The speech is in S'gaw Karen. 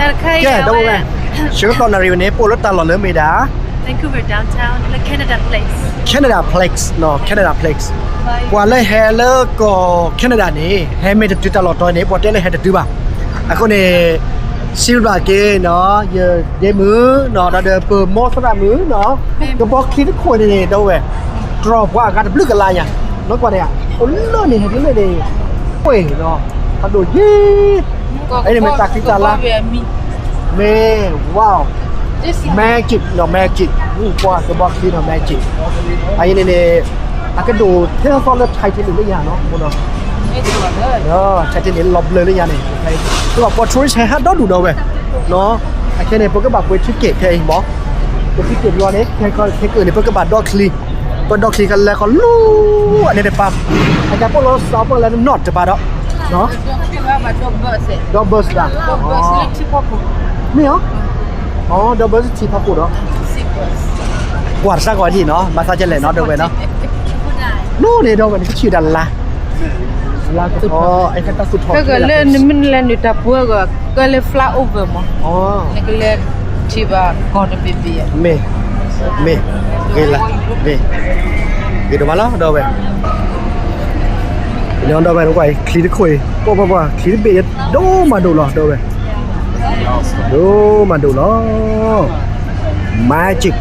ကဲ ဒီပုၢ်ဝဲၢ်, ဆၢကတီၢ်နၣ်ရံၣ်ဝဲန့ၣ် ပအိၣ်လၢတၢ်လီၢ်လၢမ့ၢ်ဒၣ် Vancouver downtown လၢ Canada Place, Canada Place နီၤ, Canada Place. ပှၤလၢဟဲလၢကီၢ် Canada န့ၣ် ဟဲမ့ၢ်တတုၤတၢ်လီၢ်တီၤန့ၣ် ပှၤတဲလၢဟဲတတုၤဘၣ်. အဃိန့ၣ် စံးဘျုးက့ၤနီၤ ယဒ့မုၣ်နီၤ ဒီးဒီးပမိၢ်သရၣ်မုၣ်နီၤ, ကဘီချံတခိၣ်န့ၣ် ဒီပုၢ်ဝဲၢ်, တြီၢ်ပှၤအဂၤတဘျုးကလါညါ, နီၢ်ကွၢ်န့ၣ် အိၣ်လၢန့ၣ် ဟဲဒ်လဲၣ်န့ၣ်, ပှဲၤနီၤ, အဒိၣ်ယံၤ, အဲန့ၣ်မ့ၢ်တၢ်ချံတၢ်လါ, မ့ၢ် wow, magic နီၤ magic, ပှၤကဘီချံနီၤ magic. အအံၤန့ၣ်န့ၣ် အကဒိၣ်ထဲသီလၢ Titanic လၢညါနီၤ, Titanic လီၤဘျၢလၢညါန့ၣ်, ပှၤ tourist ဟဲဟးဒီဒူၣ်ဒီပုၢ်ဝဲၢ်, အခဲန့ၣ် ပကဘၣ်ပှ့ၤ ticket ခဲအံၤမး, ပှ့ၤ ticket ဘျီန့ၣ် ခဲကၢန့ၣ် ပကဘၣ်ဒီချံ, ပဒီချံကလဲၤခီလူၤ, အန့ၣ်တပၤ, အကပိာ်လီၤစးပီၣ်လဲၤနီၢ်တပၤဒီး ဒီ bus ဒၣ်, မ့ၢ်ဧါ, ဒီ bus ထံဖးခိၣ်ဒီး, ကွၢ်တစးကီးဒ်နီၤ ဘၣ်သးကလဲၣ်နီၤ ဒီပုၢ်ဝဲၢ်နီၤ, နီၢ်န့ၣ် ဒီပုၢ်ဝဲၢ်န့ၣ် ကဆံးတၢ်လါ, လါကထီၣ်, ခဲကလၢနမ့ၢ်နလဲၤနုာ်တၢ်ပှဲၤဂီၢ် ကဲလၢ flyover မး, နကလဲၤထံၣ်ဘၣ်ကီၢ်တဘ့ၣ်ဘ့ၣ်, မ့ၢ်, မ့ၢ်, ဂ့ၤလၢ, မ့ၢ်, ဂ့ၤဒိၣ်မးလီၤ ဒီပုၢ်ဝဲၢ် ဒီပုၢ်ဝဲၢ် နကွၢ်အံၤ ချံတခိၣ်အံၤ ပှၤပှၤပှၤ ချံတဘ့ၣ်ဒိၣ်မးဒိၣ်လီၤ ဒီပုၢ်ဝဲၢ်, ဒိၣ်မးဒိၣ်လီၤ, magic